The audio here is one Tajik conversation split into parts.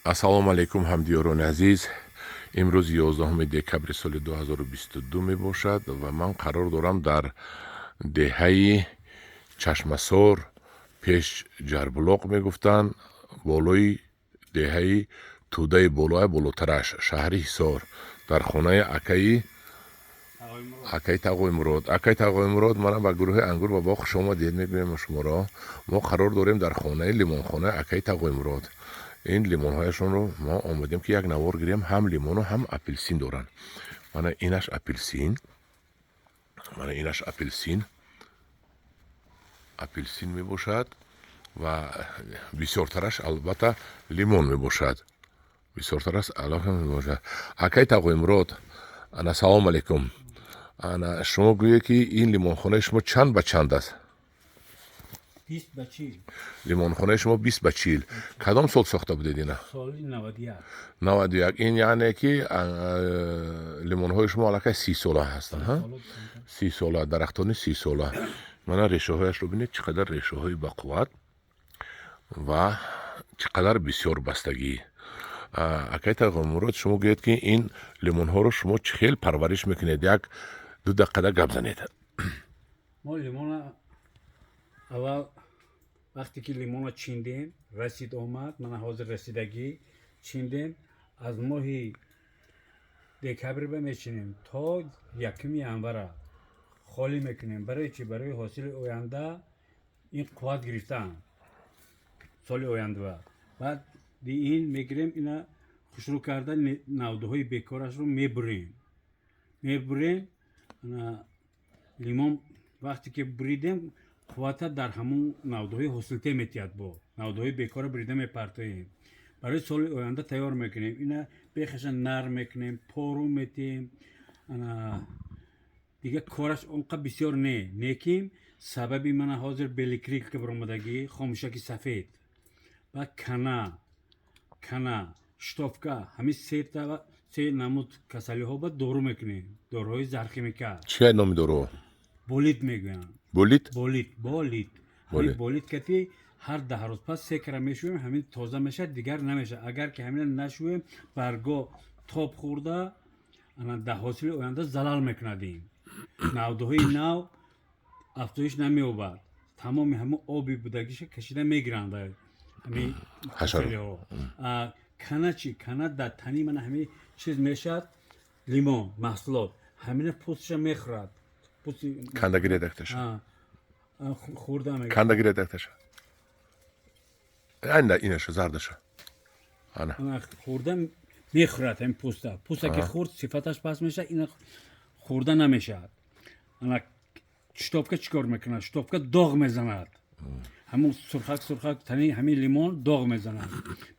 Ассалому алайкум, ҳамдиёрони азиз. Имрӯз 11 декабри соли 2022 мебошад ва ман қарор дорам дар деҳаи Чашмасор, пеш Ҷарбулоқ мегуфтанд, болои деҳаи Тӯдаи Болоа, болотараш шаҳри Ҳисор, дар хонаи акаи Тағои Мурод. Акаи Тағои Мурод, мана ба гурӯҳи «Ангур ва боғ» хуш омадед мегӯем шуморо. Мо қарор дорем дар хонаи лимонхонаи акаи Тағои Мурод. Ин лимонҳояшонро мо омадем, ки як навор гирем. Ҳам лимону, ҳам апелсин доранд. Мана инаш апелсин, мана инаш апелсин, апелсин мебошад ва бисёртараш, албатта, лимон мебошад. Бисёртараш алоқа мебошад. Акаи Тағои Мурод, ана, салому алайкум. Ана, шумо гӯед, ки ин лимонхонаи шумо чанд ба чанд аст? 20 ба 40. Лимонхонаи шумо 20 ба 40. Кадом сол сохта будед ина? Соли 91. 91. Ин яъне ки лимонҳои шумо аллакай 30 сола ҳастанд, ҳа? 30 сола, дарахтони 30 сола. Мана, решаҳояшро бинед, чӣ қадар решаҳои бақувват ва чӣ қадар бисёр бастагӣ. Акай Тағомурод, шумо гӯед, ки ин лимонҳоро шумо чӣ хел парвариш мекунед? Як ду дақиқада гап занед. Мо лимона аввал, вақте ки лимона чиндем, расид омад, мана ҳозир расидагӣ, чиндем, аз моҳи декабр ба мечинем, то 1 январа холӣ мекунем. Барои чӣ? Барои ҳосили оянда ин қувват гирифтан соли оянда. Баъд ин мегирем, ина хушрӯ карда, навдаҳои бекорашро мебурем, мебурем. Лимон вақте ки буридем, қуввата дар ҳамун навдаҳои ҳосилте метиҳад. Бо навдаҳои бекора бурида мепартоем, барои соли оянда тайёр мекунем. Ина бехаша нарм мекунем, пору метиҳем. Дига кораш онқа бисёр не, лекин сабаби мана ҳозир беликрик баромадагӣ, хомӯшаки сафед, баъд кана, щитовка, ҳамин сета, се намуд касалиҳо ба дору мекунем, доруҳои зархимика. Чия номи дору? Болит мегӯянд. Болит? Болит, болит. Ҳамин болит кати ҳар 10 рӯз пас се кара мешӯем, ҳамин тоза мешавад, дигар намешавад. Агар ки ҳамина нашӯем, барго тоб хӯрда, ана дар ҳосили оянда залал мекунад. Ин навдаҳои нав афзоиш намеёбад, тамоми ҳамин оби будагиша кашида мегиранд ҳамин касалиҳо. Кана чӣ? Кана дар тани мана ҳамин чиз мешавад, лимон маҳсулот, ҳамина пӯстша мехӯрад. Канда гиред якташа. Хӯрда. Канда гиред якташа. Ана инаша, зардаша, ана. Хӯрда мехӯрад ҳамин пӯста. Пӯста ки хӯрд, сифаташ паст мешавад, ина хӯрда намешавад. Ана щитовка чӣ кор мекунад? Щитовка доғ мезанад, ҳамун сурхак сурхак тани ҳамин лимон доғ мезанад.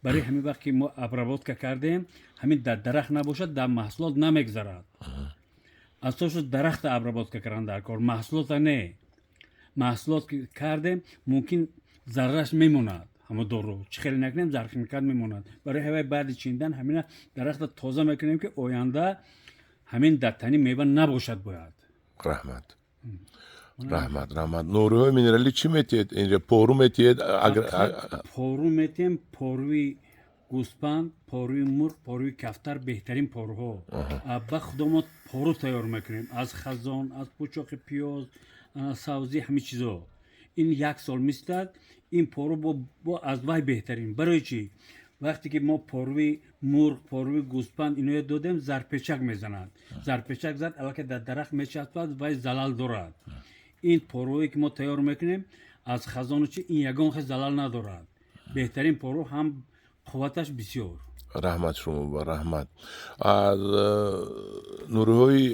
Барои ҳамин вақт ки мо обработка кардем, ҳамин дар дарахт набошад, дар маҳсулот намегзарад. Асосо дарахта обработка кардан дар кор, маҳсулота не. Маҳсулот кардем, мумкин зарраш мемонад. Ҳамо дору чӣ хеле накунем, зархимикат мемонад. Барои ҳавай баъди чиндан ҳамина дарахта тоза мекунем, ки оянда ҳамин дар тани мева набошад бояд. Раҳмат, раҳмат, раҳмат. Нуриҳои минералӣ чӣ метиҳед инҷа? Пору метиҳед? Пору метиҳем, поруи гӯспанд, поруи мурғ, поруи кафтар, беҳтарин поруҳо. Ба худо мо пору тайёр мекунем аз хазон, аз пучоқи пиёз, савзӣ, ҳамин чизо. Ин як сол мистад ин пору, бо аз вай беҳтарин. Барои чӣ? Вақте ки мо поруи мурғ, поруи гӯспанд иноя додем, зарпечак мезанад. Зарпечак зад, аллакай дар дарахт мечаспад, вай залал дорад. Ин поруое ки мо тайёр мекунем аз хазону чи, ин ягон хел залал надорад. Беҳтарин пору, ҳам қувваташ бисёр. Раҳмат шумо, раҳмат. Аз нуриҳои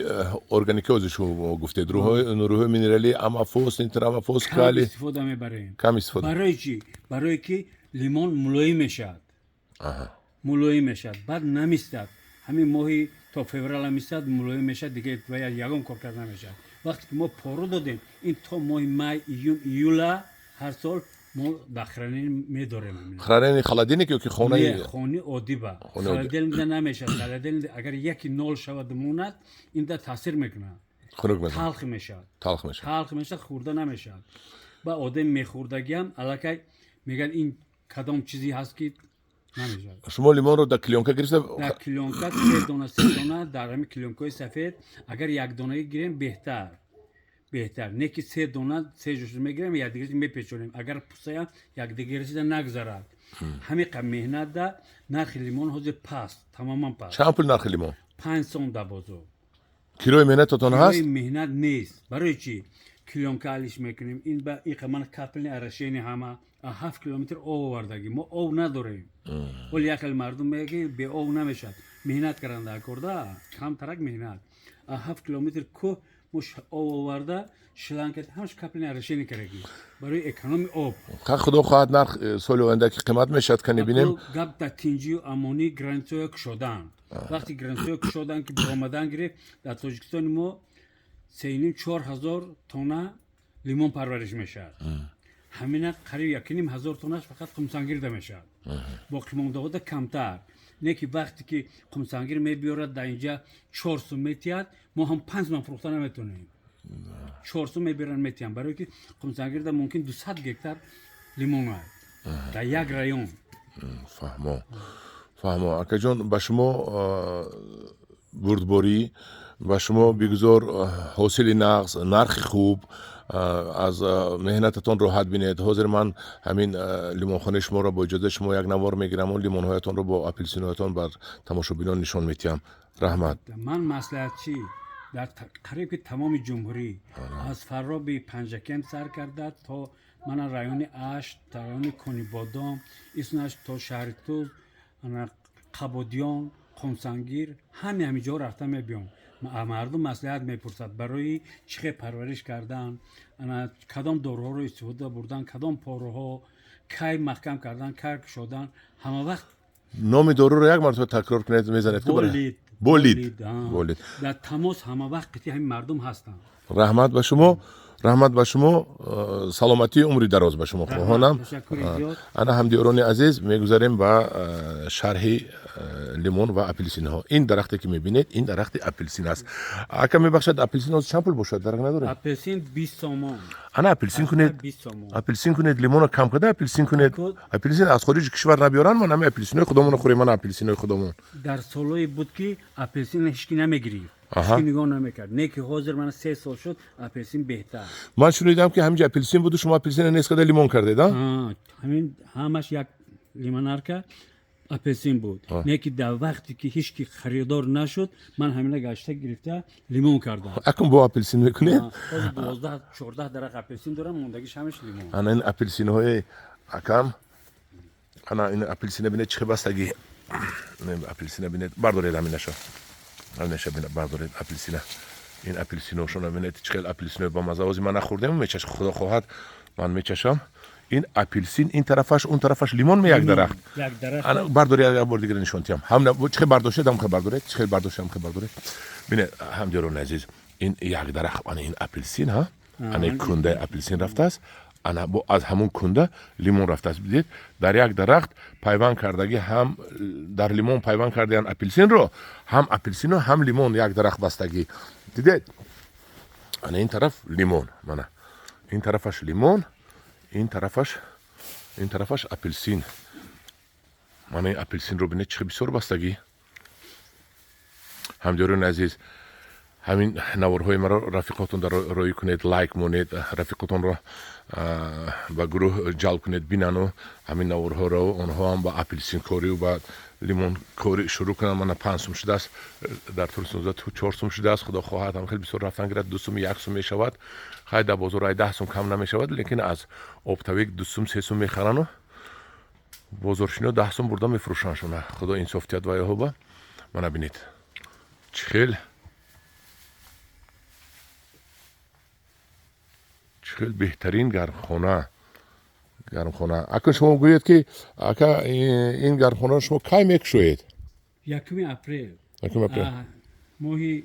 органикӣ ҳозир шумо гуфтед, нуриҳои минералӣ, амафос, нитрамафос, кали? Истифода мебарем. Кам истифода. Барои чӣ? Барое ки лимон мулоим мешавад, мулоим мешавад, баъд намистад. Ҳамин моҳи то феврала мистад, мулоим мешавад, дига ягон кор карда намешавад. Вақте ки мо пору додем, ин то моҳи май, июн, июла ҳар сол мо дар хранение медорем. Хранение холодильник ё ки хонаи? Хони оддӣ ба холодильник намешавад. Холодильник агар яки нол шавад, монад, ин да таъсир мекунад. Хунук мешавад. Талх мешавад. Талх мешавад. Талх мешавад, хӯрда намешавад. Ба одам мехӯрдагиам аллакай мегӯяд, ин кадом чизе ҳаст, ки Намешавад. Шумо лимонро дар клёнка гирифта? Дар клёнка се дона, се дона, дар ҳамин клёнкаҳои сафед. Агар як донаги гирем, беҳтар, беҳтар. Не ки се дона, се ҷошо мегирем, якдигараши мепечонем, агар пусая якдигарашида нагзарад. Ҳамиқа меҳнат да нархи лимон ҳозир паст, тамоман паст. Чанд пул нархи лимон? 5 сом дар бозор. Кирои меҳнататон ҳаст? Кирои меҳнат нест. Барои чӣ? Клёнка алиш мекунем, ин ба иқа ман капельный орошение, ҳама 7 километр об овардагӣ. Мо об надорем. Ҳоли як хел мардум мега, ки бе об намешавад. Меҳнат кардан дар корда, камтарак меҳнат. 7 километр кӯҳ мо об оварда, шланг ҳамаш капельный орошение кардагӣ барои экономи об. Ха, худо хоҳад, нарх соли оянда ки қимат мешавад, кани бинем. Гап дар тинҷию амонӣ, границаҳое кушодан. Вақти границаҳое кушодан, ки баромадан гирифт, дар Тоҷикистони мо 3,5-4 ҳазор тонна лимон парвариш мешавад. Ҳамина қариб 1,5 ҳазор тоннаш фақат Қумсангирда мешавад, боқимондаҳода камтар. Не ки вақте ки Қумсангир мебиёрад, дар инҷа 4 сум метиҳад, мо ҳам 5 сум фурӯхта наметавонем. 4 сум мебиёранд, метиҳанд, барое ки Қумсангирда мумкин 200 гектар лимон аст дар як район. Фаҳмо, фаҳмо. Акаҷон, ба шумо бурдборӣ, ба шумо бигузор ҳосили нағз, нархи хуб, аз меҳнататон роҳат бинед. Ҳозир ман ҳамин лимонхонаи шуморо бо иҷозаи шумо як навор мегираму лимонҳоятонро бо апелсинҳоятон бар тамошобинон нишон медиҳам. Раҳмат. Ман маслиҳатчӣ дар қариб ки тамоми ҷумҳурӣ, аз Фарроби Панҷакент сар карда то мана райони Ашт, райони Конибодом, иснаш то шаҳри Туз, Қабодиён, Қумсангир, ҳами ҳами ҷо рафта мебиём. Мардум маслиҳат мепурсад барои чӣ хел парвариш кардан, кадом доруҳоро истифода бурдан, кадом порӯҳо, кай маҳкам кардан, кай кушодан, ҳама вақт. Номи доруро як маротиба такрор кунед, мезанед. Болид. Болид, болид. Дар тамос ҳама вақт қити ҳамин мардум ҳастанд. Раҳмат ба шумо, раҳмат ба шумо, саломатии, умри дароз ба шумо хоҳонам. Ана, ҳамдиёрони азиз, мегузарем ба шарҳи лимон ва апелсинҳо. Ин дарахте ки мебинед, ин дарахти апелсин аст. Ака, мебахшад, апелсин ҳозир чанд пул бошад, дарак надорем? Апелсин 20 сомон. Ана, апелсин кунед, апелсин кунед, лимонро кам карда апелсин кунед. Апелсин аз хориҷи кишвар набиёранд, ман ҳами апелсинҳои худомонро хӯрем. Мана апелсинҳои худомон. Дар солҳое буд, ки апелсин ҳечки намегирифт, ҳечки нигоҳ намекард. Не ки ҳозир мана 3 сол шуд, апелсин беҳтар. Ман шунидам, ки ҳаминҷа апелсин буду, шумо апелсинро нест карда, лимон кардед. Ҳамин ҳамаш як лимонарка апелсин буд. Не ки дар вақте ки ҳеч ки харидор нашуд, ман ҳамина гашта гирифта лимон кардам. Акун бо апелсин мекунед? Ҳозир 12-14 дарахт апелсин дорам, мондагиш ҳамаш лимон. Ана ин апелсинҳои акам. Ана ин апелсина бинед, чӣ бастагӣ. Апелсина бинед, бардоред ҳаминаша, ҳаминаша бардоред апелсина. Ин апелсиношона бинед, чӣ хел апелсинои бамаза. Ҳозир ман нахӯрдем, мечаш, худо хоҳад, ман мечашам. Ин апелсин ин тарафаш, он тарафаш лимон ме, як дарахт. Бардоред, як бор дигар нишон тиҳам. Ҳам чӣ хел бардоштед, ҳам хел бардоред, чӣ хел бардоштед, ҳам хел бардоред. Бинед, ҳамдиёрони азиз, ин як дарахт, ана ин апелсин, ҳа, ана кундаи апелсин рафтааст, ана бо аз ҳамон кунда лимон рафтааст. Бидед, дар як дарахт пайванд кардагӣ, ҳам дар лимон пайванд кардаян апелсинро, ҳам апелсину ҳам лимон як дарахт бастагӣ. Дидед, ана ин тараф лимон, мана ин тарафаш лимон, ин тарафаш апелсин. Мана ин апелсинро бинед, чӣ бисёр бастагӣ. Ҳамдиёрони азиз, ҳамин наворҳои маро рафиқотон дар роӣ кунед, лайк монед, рафиқотонро ба гурӯҳ ҷалб кунед, бинану ҳамин наворҳоро, онҳо ҳам ба апелсинкорию ба лимонкорӣ шурӯъ кунанд. Мана 5 сум шудааст, дар тӯли 4 сум шудааст. Худо хоҳад, ҳам хеле бисёр рафтан гирад, 2 сум, 1 сум мешавад. Хай, дар бозор ай 10 сум кам намешавад, лекин аз оптовик 2 сум, 3 сум мехарану бозоршино 10 сум бурда мефурӯшандшона. Худо инсоф диҳад вайҳоба. Мана бинед, чӣ хел, чӣ хел беҳтарин гармхона, гармхона. Ака, шумо гӯед, ки ака, ин гармхонаро шумо кай мекушоед? 1 апрел. 1 апрел. Моҳи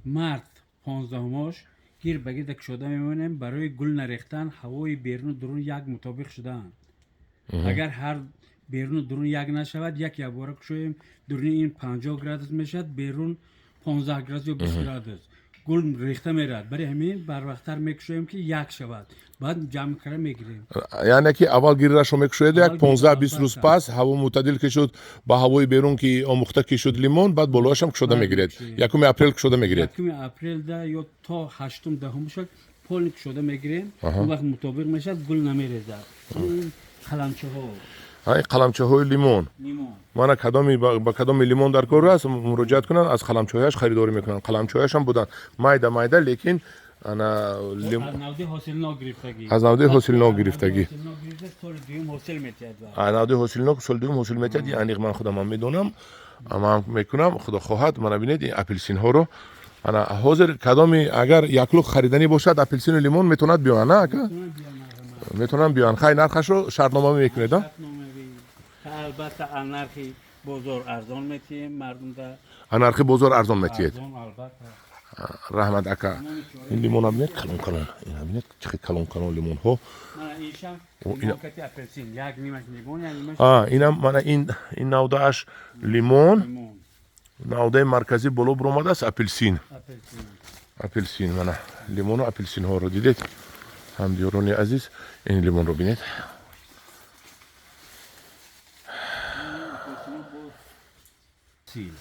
март 15-умош гир ба гирда кушода мемонем, барои гул нарехтан, ҳавои беруну дурун як мутобиқ шудаанд. Агар ҳар беруну дурун як нашавад, як якбора кушоем, дуруни ин 50 градус мешавад, берун 15 градус ё 20 градус. Гул рехта меравад. Барои ҳамин барвақттар мекушоем, ки як шавад, баъд ҷамъ карда мегирем. Яъне ки аввал гиррашро мекушоед, як Аввал 15-20 рӯз албатта. Пас ҳаво мӯътадил ки шуд, ба ҳавои берун ки омӯхта ки шуд лимон, баъд болоашам кушода Баъд мегиред. мекушоем. 1 апрел кушода мегиред. 1 апрелда ё то 8-ум, 10-ум шуд, полный кушода мегирем. Он вақт мутобиқ мешавад, гул намерезад. Ин қаламчаҳо. Ин қаламчаҳои лимон. Лимон. Мана, кадоми ба кадоми лимон дар кор аст, муроҷиат кунанд, аз қаламчаҳояш харидорӣ мекунанд. Қаламчаҳояшам буданд майда майда, лекин ана аз навди ҳосилнок гирифтагӣ. Аз навди ҳосилнок гирифтагӣ. Ҳосилнок гирифта, соли дуюм ҳосил метиҳад. Аз навди ҳосилнок соли дуюм ҳосил метиҳад. Ин аниқ ман худам ҳам медонам, ман мекунам, худо хоҳад. Мана, бинед ин апелсинҳоро. Ана ҳозир кадоми агар яклух хариданӣ бошад, апелсину лимон, метавонад биёянд, на, ака? Метавонанд биёянд. Хай, нархашро шартнома мекунед, а? Шартномавӣ. Албатта, аз нархи бозор арзон метиҳем мардумда. А нархи бозор арзон метиҳед. Арзон, албатта. Раҳмат, ака. Ин лимона бинед, калон калон. Ина бинед, чӣ хел калон калон лимонҳо. Мана иншам О, лимон кати апелсин, як нимаш лимон, як нимаш А инам мана ин навдааш лимон. Лимон. Навдаи марказӣ боло буромадааст апелсин. Апелсин. Апелсин. Мана лимону апелсинҳоро дидед, ҳамдиёрони азиз. Ин лимонро бинед. Апелсино боз сил.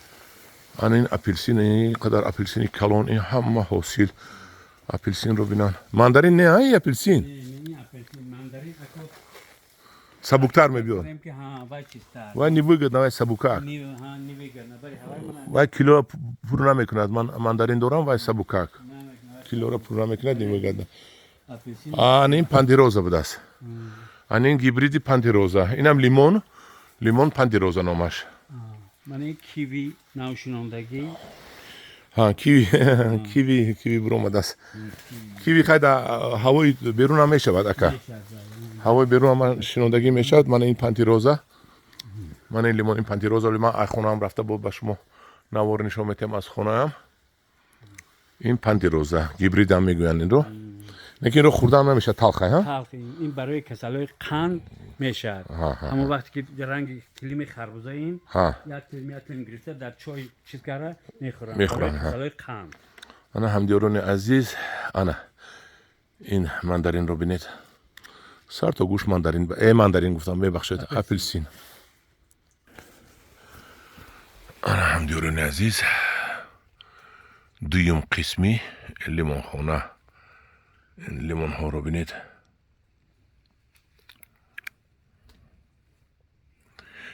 Ана ин апелсин, ин қадар апелсини калон, ин ҳама ҳосил. Апелсинро бинанд. Мандарин не, ин апелсин. Не, не, апелсин, мандарин ако Сабуктар мебиёд. Дорем ки ҳа, вай чизтар. Вай невыгодно, вай сабукак. Не, ҳа, невыгодно. Бари ҳавай мана Вай килоро пур намекунад. Ман мандарин дорам, вай сабукак. Намекунад. Килоро пур намекунад, невыгодно. Апелсин. Ан ин пандироза будааст. Ан ин гибриди пандироза. Инам лимон, лимон пандироза номаш. Мана ин киви навшинондагӣ. Ҳа, киви, киви, киви буромадааст. Киви хай да ҳавои берунам мешавад, ака? Мешавад, бале. Ҳавои берун ҳама шинондагӣ мешавад. Мана ин пантироза, мана ин лимон, ин пантироза. Ман аз хонаам рафта бо ба шумо навор нишон метиҳам аз хонаам. Ин пантироза гибридам мегӯянд инро, лекин инро хӯрдаам намешавад, талхай, ҳа. Талх. Ин барои касалҳои қанд мешавад. Ҳамон вақте ки ранги тилими харбуза ин як тилим, як тилим гирифта, дар чой чиз карда мехӯранд. Мехӯранд, барои ҳа. касалҳои қанд. Ана, ҳамдиёрони азиз, ана ин мандаринро бинед. Сар то гӯш мандарин, мандарин гуфтам, мебахшед, апелсин. Ана, ҳамдиёрони азиз, дуюм қисми лимонхона. Ин лимонҳоро бинед.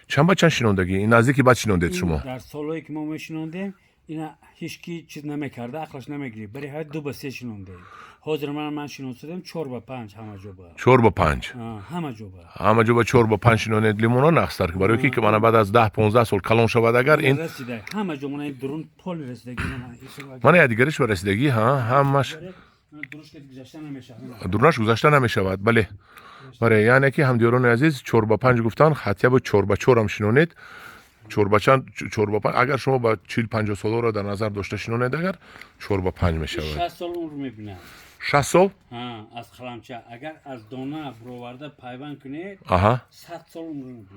Чанд ба чанд шинондагӣ? Ин наздики баъд шинондед шумо? Дар солҳое ки мо мешинондем, ина ҳеч ки чиз намекарда, ақлаш намегирифт. Барои ҳавай 2 ба 3 шинондем. Ҳозир ман шиносудем 4 ба 5 ҳама ҷо ба. 4 ба 5? Ҳама ҷо ба. Ҳама ҷо ба 4 ба 5 шинонед лимонҳо, нақстар, ки барои ки мана баъд аз 10-15 сол калон шавад агар ин. Расида ҳама ҷо, мана ин дурун поли расидагӣ. Мана якдигариш ба расидагӣ, ҳа, ҳамаш. Дурушка гузашта намешавад. Дурунаш гузашта намешавад, бале, бале. Яъне ки, ҳамдиёрони азиз, 4 ба 5 гуфтан, хотя бы 4 ба 4-ам шинонед, чор ба чанд, 4 ба 5. Агар шумо ба 40-50 соларо дар назар дошта шинонед, агар 4 ба 5 мешавад. 60 сол умр мебинад. 60 сол? Аз қаламча агар аз дона буроварда пайванд кунед, 100 сол умр мебинад.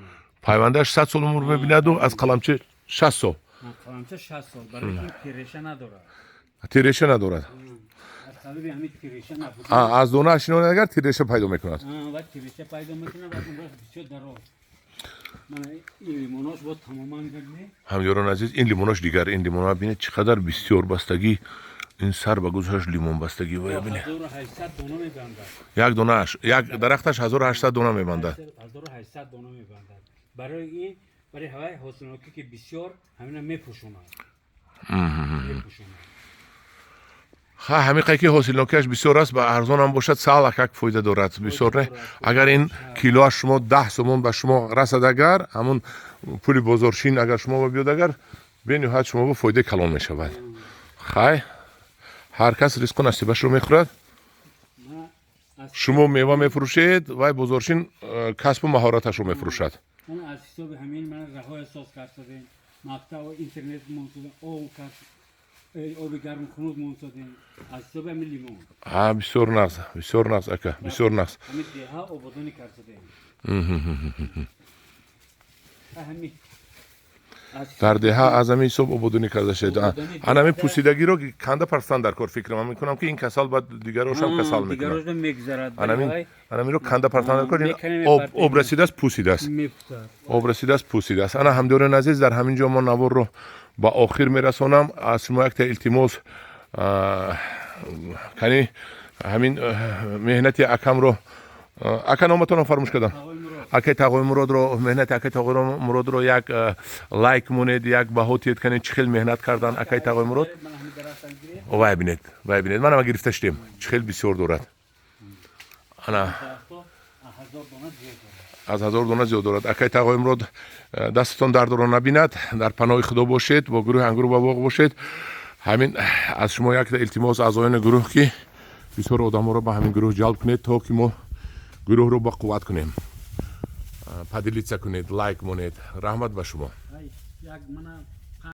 Пайвандааш 100 сол умр мебинаду аз қаламча 60 сол. Қаламча 60 сол, барои ин тиреша надорад. Тиреша надорад. Аз сабаби ҳамин тиреша набуд. Аз дона шинонед агар, тиреша пайдо мекунад. Ва тиреша пайдо мекунад ва умраш бисёр дароз. Мана ин лимонош бо тамоман не. Ҳамёрони азиз, ин лимонош дигар. Ин лимонро бинед, чӣ қадар бисёр бастагӣ. Ин сар ба гузашт лимон бастагӣ, вая бинед. 1800 дона мебандад. Як донааш, як дарахташ 1800 дона мебандад. 1800 дона мебандад. Барои ин, барои ҳавай ҳосилнокӣ ки бисёр, ҳамина мепӯшонад, мепӯшонад. Ха, ҳамиқае ки ҳосилнокиаш бисёр аст, ба арзонам бошад, салакак фоида дорад бисёр, не? Агар ин килоаш шумо 10 сомон ба шумо расад, агар ҳамун пули бозоршин агар шумо ба биёд, агар бениҳоят шумо ба фоидаи калон мешавад. Хай, ҳар кас ризқу насибашро мехӯрад. Шумо мева мефурӯшед, вай бозоршин касбу маҳораташро мефурӯшад. Аз ҳисоби ҳамин ман раҳоя соз кард, мактаб, интернет монсодем, об кард, оби гарм хунук монсодем аз ҳисоби ҳамин лимон. А, бисёр нағз, бисёр нағз, ака, бисёр нағз. Ҳамин деҳа ободонӣ кард содем ҳамин. Дар деҳа аз ҳамин ҳисоб ободонӣ карда шуд. Ободонӣ. Ана ҳамин пусидагиро канда партан дар кор, фикр ман мекунам, ки ин касал баъд дигарошам касал мекунад. Дигарошам мегзарад. Анаминро канда партан дар кор. Мекунем, об мепартем. Об расидааст, пусидааст. Мепусад. Об расидааст, пусидааст. Ана, ҳамдиёрони азиз, дар ҳамин ҷо мо наворро ба охир мерасонам. Аз шумо якта илтимос: кани ҳамин меҳнати акамро, ака, номатонро фаромӯш кардам, акай Тағои Муродро, меҳнати акай Тағои Муродро як лайк монед, як баҳо тиҳед. Кани, чӣ хел меҳнат кардан акай Тағои Мурод. Вай бинед, вай бинед, манама гирифта шудем, чӣ хел бисёр дорад. Ана, аз 1000 дона зиёд дорад акай Тағои Мурод. Дастатон дардоро набинад, дар паноҳи Худо бошед, бо гурӯҳи «Ангур ба боғ» бошед. Ҳамин аз шумо якта илтимос, аъзоёни гурӯҳ, ки бисёр одаморо ба ҳамин гурӯҳ ҷалб кунед, то ки мо гурӯҳро ба қувват кунем. Поделиться кунед, лайк монед. Раҳмат ба шумо. Як мана.